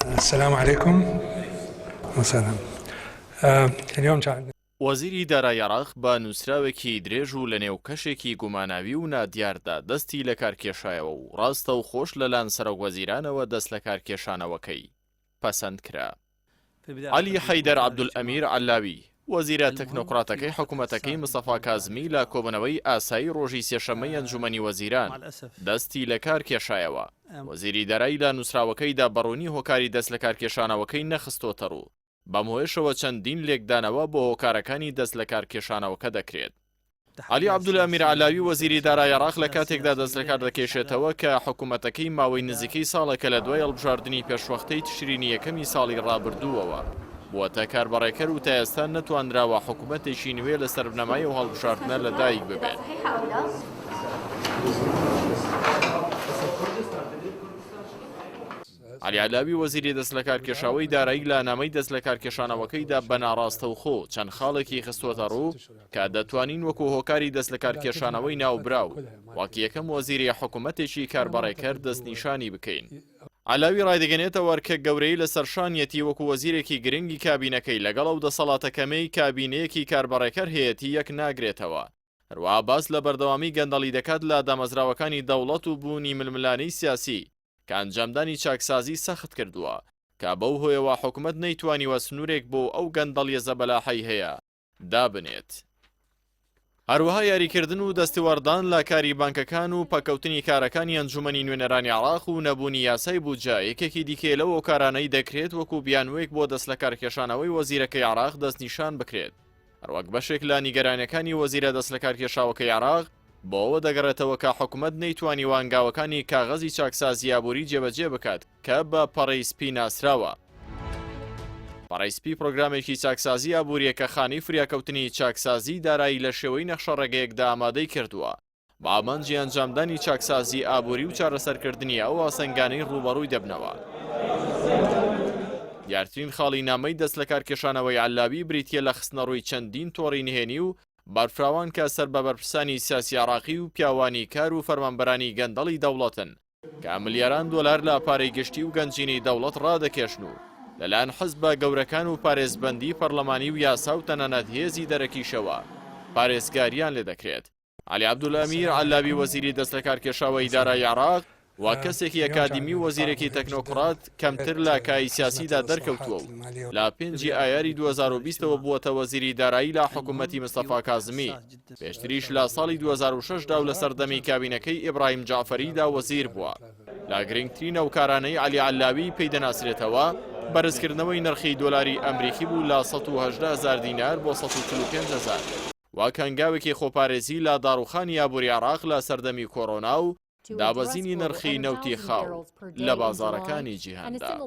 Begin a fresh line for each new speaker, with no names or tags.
السلام علیکم وسلام اليوم كان عندنا
وەزیری دارایی عێراق بە نووسراوێکی درێژ و لەنێو کەشێکی گوماناوی و نادیاردا دەستی لەکارکێشایەوە و ڕاستەوخۆش لەلان سەرۆکوەزیرانەوە دەستلەکارکێشانەوەکەی پەسەند کرا. عەلی حەیدەر عەبدولئەمیر عەلاوی، وەزیرە تەکنۆکڕاتەکەی حکومەتەکەی مستەفا کازمی لە کۆبوونەوەی ئاسایی ڕۆژی سێشەممەی ئەنجومەنی وەزیران دەستی لەکار کێشایەوە. وەزیری دارایی لە نووسراوەکەیدا بەڕوونی هۆکاری دەستلەکارکێشانەوەکەی نەخستۆتەڕوو، بەم هۆیەشەوە چەندین لێکدانەوە بۆ هۆکارەکانی دەستلەکارکێشانەوەکە دەکرێت. عەلی عەبدولئەمیر عەلاوی وەزیری دارای عێراق لە کاتێکدا دەستلەکار دەکێشێتەوە کە حکومەتەکەی ماوەی نزیکەی ساڵێکە لە دوای هەڵبژاردنی پێشوەختەی تشرینی یەکەمی ساڵی ڕابردووەوە بووەتە کاربەڕێکەر و تا ئێستا نەتوانراوە حکومەتێکی نوێ لەسەر بنەمای ئەو هەڵبژاردنە لەدایک ببێت. عەلی عەلاوی وەزیری دەستلەکارکێشاوەی دارایی لە نامەی دەستلەکارکێشانەوەکەیدا بە ناڕاستەوخۆ چەند خاڵێکی خستووەتەڕوو کە دەتوانین وەکو هۆکاری دەستلەکارکێشانەوەی ناوبراو وەک یەکەم وەزیری حکومەتێکی کاربەڕێکەر دەستنیشانی بکەین. عەلاوی ڕایدەگەنێتەوە ئەرکە گەورەی لەسەر شانیەتی وەکو وەزیرێکی گرنگی کابینەکەی لەگەڵ ئەو دەسەڵاتە کەمەی کابینەیەکی کاربەڕێکەر هەیەتی یەک ناگرێتەوە. هەروەها باس لە بەردەوامی گەندەڵی دەکات لە دامەزراوەکانی دەوڵەت و بوونی ململانێی سیاسی کە ئەنجامدانی چاکسازی سەخت کردووە کە بەو هۆیەوە حکومەت نەیتوانیوە سنوورێک بۆ ئەو گەندەڵیە زەبەلاحەی هەیە دابنێت. هەروەها یاریکردن و دەستێوەردان لە کاری بانکەکان و پەککەوتنی کارەکانی ئەنجومەنی نوێنەرانی عێراق و نەبوونی یاسای بودجە یەکێکی دیکەیە لەو هۆکارانەی دەکرێت وەکو بیانووێک بۆ دەستلەکارکێشانەوەی وەزیرەکەی عێراق دەستنیشان بکرێت. هەروەک بەشێک لە نیگەرانیەکانی وەزیرە دەستلەکارکێشاوەکەی عێراق بۆ ئەوە دەگەڕێتەوە کە حکومەت نەیتوانیوە هەنگاوەکانی کاغەزی چاکسازی ئابووری جێبەجێ بکات کە بە پەڕەی سپی ناسراوە. پەڕەی سپی پرۆگرامێکی چاکسازی ئابووریە کە خانەی فریاکەوتنی چاکسازی دارایی لە شێوەی نەخشەڕێگەیەکدا ئامادەی کردووە بە ئامانجی ئەنجامدانی چاکسازی ئابووری و چارەسەرکردنی ئەو ئاستەنگانەی ڕووبەڕووی دەبنەوە. دیارترین خاڵی نامەی دەستلەکارکێشانەوەی عەللاوی بریتییە لە خستنەڕووی چەندین تۆڕی نهێنی و بەرفراوان کە سەر بە بەرپرسانی سیاسی عێراقی و پیاوانی کار و فەرمانبەرانی گەندەڵی دەوڵەتن کە ملیاران دۆلار لە پارەی گشتی و گەنجینەی دەوڵەت ڕادەکێشن و لەلایەن حزبە گەورەکان و پارێزبەندی پەرلەمانی و یاسا و تەنانەت هێزی دەرەکیشەوە پارێزگاریان لێدەکرێت. عەلی عەبدولئەمیر عەلاوی وەزیری دەستلەکارکێشاوەی دارایی عێراق وەک کەسێکی ئەکادیمی و وەزیرێکی تەکنۆکڕات کەمتر لە کایەی سیاسیدا دەرکەوتووە و لە پێنجی ئایاری 2020 ەوە بووەتە وەزیری دارایی لە حکومەتی مستەفا کازمی، پێشتریش لە ساڵی 2006 دا و لە سەردەمی کابینەکەی ئیبراهیم جەعفەریدا وەزیر بووە. لە گرنگترین ئەو کارانەی عەلی عەلاوی پێی دەناسرێتەوە، بەرزکردنەوەی نرخی دۆلاری ئەمریکی بوو لە 118 هەزار دینار بۆ 145 هەزار. وەک هەنگاوێکی خۆپارێزی لە داڕوخانی ئابوری عێراق لە سەردەمی کۆرۆنا و دابەزینی نرخی نەوتی خاو لە بازاڕەکانی جیهاندا.